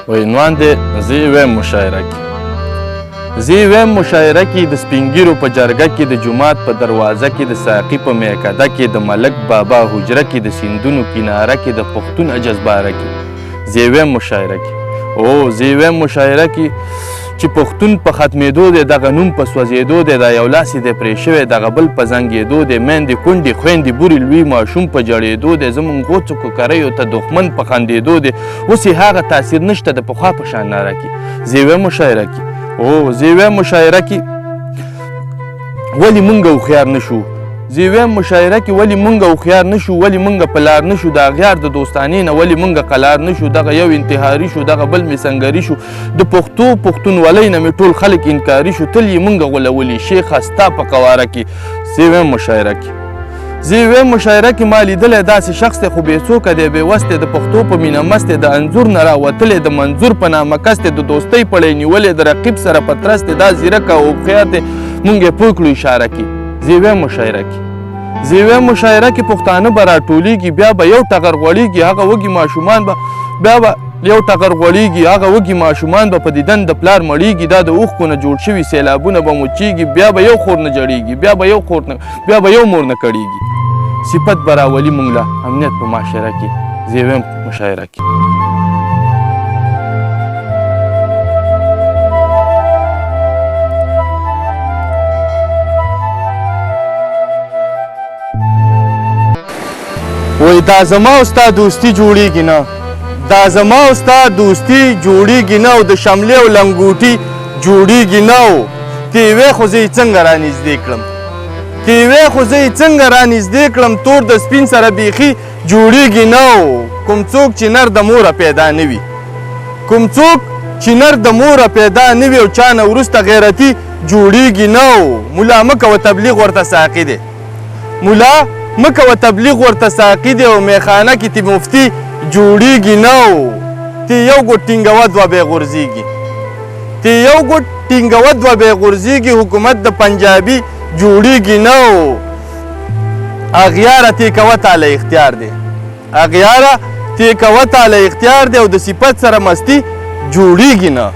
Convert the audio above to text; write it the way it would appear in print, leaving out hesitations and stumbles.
وای عنوان دی زه یې وایم مشاعره کې، زه یې وایم مشاعره کې، د سپینګیرو په جرګه کې، د جومات په دروازه کې، د ساقي په میکده کې، د ملک بابا حجره کې، د سیندونو کناره کې، د پښتون اجزباره کې، زه یې وایم مشاعره کې. او زه یې وایم مشاعره کې چې پښتون په ختمېدو دی، دغه نوم په سوځېدو دی، دا یو لاس یې دی پرې شوی، دغه بل په زنګېدو دی، میندې کونډې خویندې بورې لوی ماشوم په جړېدو دی، زموږ غوڅو ککریو ته دښمن په خندېدو دی، اوس یې هغه تاثیر نشته د پخوا په شان ناره کې. زه یې وایم مشاعره کې. او زه یې وایم مشاعره کې ولې مونږ هوښیار نه شو، زه یې وایم مشاعره کې ولې مونږ هوښیار نه شو، ولې مونږ په لار نه شو، د اغیار د دوستانې نه ولې مونږ قلار نه شو، دغه یو انتحاري شو، دغه بل مې سنګري شو، د پښتو پښتونولۍ نه مې ټول خلک انکاري شو، تل یې مونږ غولولي شیخه ستا په قواره کې. زه یې وایم مشاعره کې. زه یې وایم مشاعره کې ما لیدلی داسې شخص دی، خو بې څوکه دی، بې وس دی، د پښتو په مینه مست دی، د انځور نه راوتلی، د منظور په نامه کس دی، د دوستۍ پړی نیولی، د رقیب سره په ترس دی، دا ځیرک او هوښیار دی، مونږ یې پوه کړو اشاره کې. زه یې وایم مشاعره کې. زه یې وایم مشاعره کې پښتانه به راټولېږي، بیا به یو ټغر غوړېږي، هغه وږي ماشومان به بیا به یو ټغر غوړېږي، هغه وږي ماشومان به په دیدن د پلار مړېږي، دا د اوښکو نه جوړ شوي سیلابونه به مچېږي، بیا به یو خور نه جړېږي، بیا به یو خور نه، بیا به یو مور نه کړېږي، صفت به راولي مونږ له امنیت په معاشره کې. زه یې وایم مشاعره کې. وای دا زما او ستا دوستي جوړېږي نه، دا زما او ستا دوستي جوړېږي نه، او د شملې او لنګوټي جوړېږي نه. او تی وې خو زه یې څنګه رانږدې کړم، تی وې خو زه یې څنګه رانږدې کړم، تور د سپین سره بیخي جوړېږي نه. او کوم څوک چې نر د موره پیدا نه وي، کوم څوک چې نر د موره پیدا نه وي او چا نه وروسته غیرتي جوړېږي نه. او ملا مه کوه تبلیغ ورته ساقي دی، ملا مه کوه تبلیغ ورته ساقي دی، او میخانه کې تی مفتي جوړېږي نه. او تی یو ګوټ ټینګوه دوه به یې غورځېږي، تی یو ګوټ ټینګوه دوه به یې غورځېږي، حکومت د پنجابي جوړېږي نه. او اغیاره تی کوه تاله اختیار دی، اغیاره تی کوه تاله اختیار دی، او د صفت سره مستي جوړېږي نه.